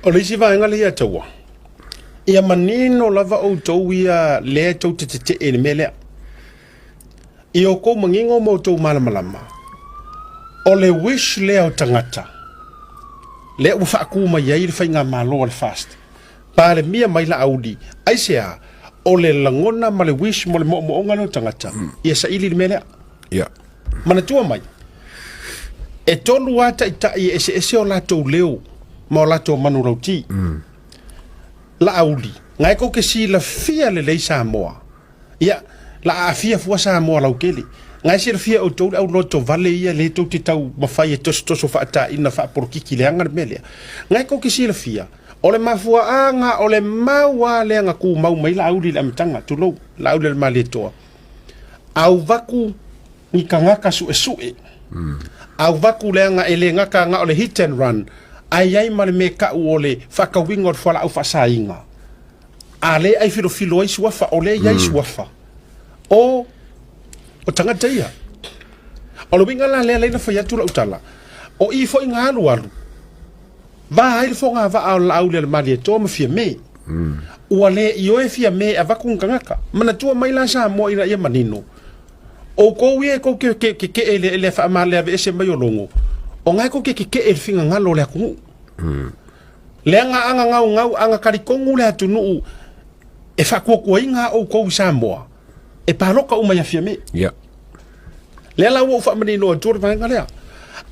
O le isi vaega lea ia taua, ia manino lava outou ia lea tou te tetee i le mea lea. I outou manino ma outou malamalama, o le wish lea o tagata, lea ua faatu mai ai le faigamalo a le FAST, Palemia mai Laauli, aisea, o le lagona ma le wish mo le moomooga lea o tagata, ia saili le mea lea. Yeah. Manatua mai, e tolu lava taitai e eseese o latou leo ma o latou manulauti. Laauli, na e tou te silafia lelei Samoa. Ia, la aafia fua Samoa lautele. Na e silafia e outou le au lotovale ia lea tou te taumafai e tosotoso faataina faapolokiki leaga le mea lea. Na e tou te silafia, o le mafuaaga o le mau lava lea na tumau mai Laauli i le amataga, tulou, Laauli o le Malietoa. Auvaku ni tagata suesue. Auvaku leaga e le gata na o le hit and run, ae i ai ma le mea tau o le faatauina o le fualaau faasaina. A lea ai filofilo ai suafa, o lea i ai suafa o o tagata ia. O le uiga la lea lea na fai atu lau tala, o i foi na alualu, va ai le fogavaa o le Laauli a le Malietoa ma Fiame. Ua le ioe Fiame e avatu ni tagata. Manatua mai la Samoa ina ia manino, outou ia e tou te keke'e i le le aveese mai o Logo, o na e tou te keke'e i le finagalo o le atunuu. Leaga a na gaugau, a na talitonu le atunuu e faatuatuaina a outou i Samoa, e paloka uma ia Fiame. Lea la ua ou faamanino atu le vaega lea.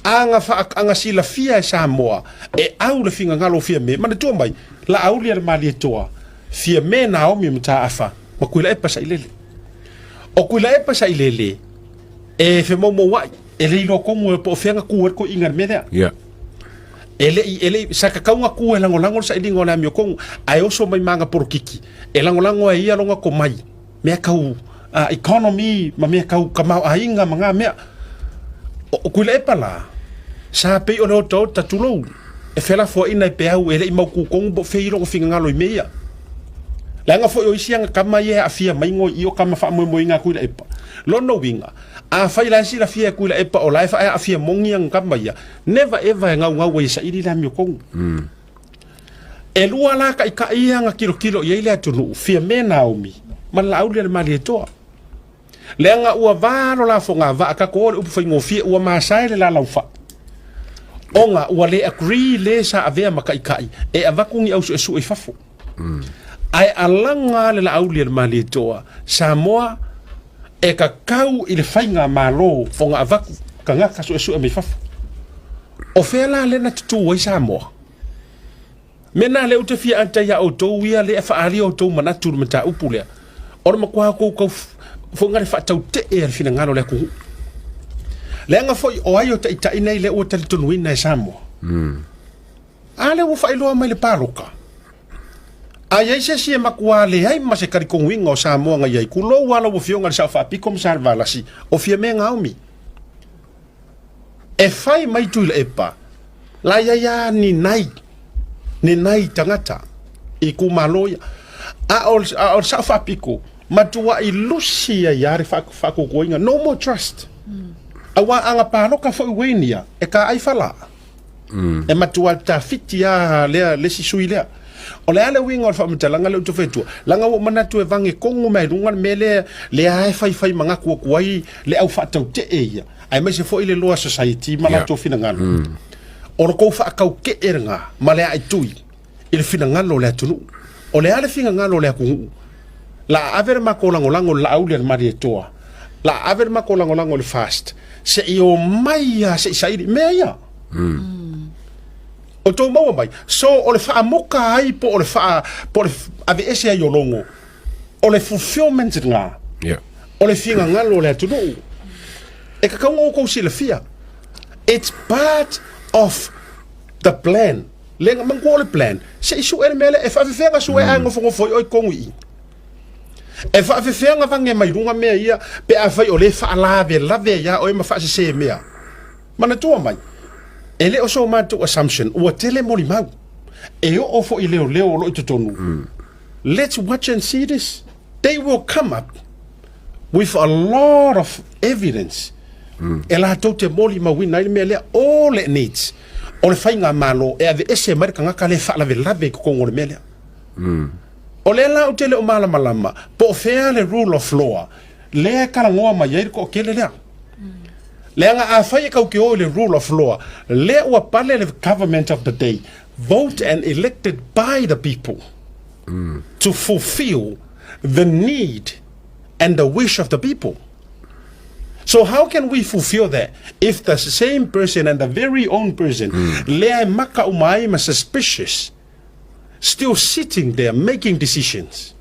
A na, faa, a na silafia e Samoa e au le finagalo o Fiame, manatua mai, Laauli a le Malietoa, Fiame Naomi Mataafa ma Tuilaepa Sailele. O Tuilaepa Sailele e femoumouai, e le iloa tonu e po o fea na tu ai le toeaina i le mea lea. E le i, e le i, sa tatau ona tu e lagolago le sailiga o le amiotonu, ae oso mai ma ana polokiki, e lagolago ai e ia lona tomai, mea tau economy ma mea tau tamaoaiga ma na mea. O Tuilaepa la, sa pei o le otaota, tulou, e felafoaiina e peau e le i mautu tonu po o fea i lona finagalo i mea ia. Leaga foi o isi aga tama ia e aafia mai ngoi i o tama faamoemoeina a Tuilaepa. Lona uiga, afai la e silafia e Tuilaepa o la e aafia moni aga tama ia, never ever e gaugau ai e saili le amiotonu. E lua la taitai ia na tilotilo i ai le atunuu, Fiame Naomi ma le Laauli a le Malietoa. Leaga ua valo la fogavaa tatou o le upu faigofie ua masae le lalaufai ona ua le agree le sa avea ma taitai e avatu ni au suesue i fafo. Ae alaga le Laauli a le Malietoa, Samoa e tatau i le faigamalo ona avatu tagata suesue mai fafo. O fea la lea na tutū ai Samoa? Mea na lea ou te fia ata iā outou ia lea e faaali outou manatu i le mataupu lea, o le matua outou tau foiga le faatautee a le finagalo o le atunuu. Leaga foi o ai o taitai nei lea ua talitonuina e Samoa. A lea ua faailoa mai le paloka. A i ai se isi e matua leai ma se talitonuina o Samoa na i ai, tulou lava lau Afioga i le Sao Faapito ma Salevalasi, o Fiame Naomi. E fai mai Tuilaepa, la i ai lava ni nai, ni nai tagata i itumalo ia. A o, a o le Sao Faapito, matuai lusi ai lava le faatuatuaina, no more trust. Aua a na paloka foi Wayne ia, e taai fala. E matua tafiti lava lea, le isi sui lea. O le a le uiga o le faamatalaga lea ou te fai atua? Leaga ua ou manatu e vage tonu mai luga le mea lea, lea lava e faifai manatu atu ai le au faatautee ia, aemaise foi le Law Society ma latou finagalo. O le tou faatautee lena ma le aaitui i le finagalo o le atunuu. O le a le finagalo o le atunuu? La a ave le matou lagolago i le Laauli a le Malietoa, la a ave le matou lagolago i le FAST, se i omai lava se i saili mea ia. O tou maua mai. So o le faamoka ai po o le faa, po o le aveese ai o Logo, o le fulfillment lena. O le finagalo o le atunuu. E tatau ona outou silafia. It's part of the plan. Le manatua o le plan, se i sue le mea lea, e faafefea na sue ae nofonofo ai oe i totonu i i. E faafefea na vage mai luga mea ia pe afai o lea e faalavelave ai ia oe ma faasese mea. Manatua mai, e le o so matou assumption ua tele molimau e oo foi i leoleo o lo o i totonu. Let's watch and see this. They will come up with a lot of evidence e latou te molimauina ai le mea lea. All it needs, O le faigamalo e aveese mai le tagata lea e faalavelave i totonu o le mea lea. O lea la ou te le o malamalama po o fea le rule of law lea e talanoa mai ai le toatele lea. Leaga afai e tatou te o i le rule of law, lea ua pale le government of the day, vote and elected by the people to fulfill the need and the wish of the people. So how can we fulfill that if the same person and the very own person lea e maka uma ai ma suspicious still sitting there making decisions?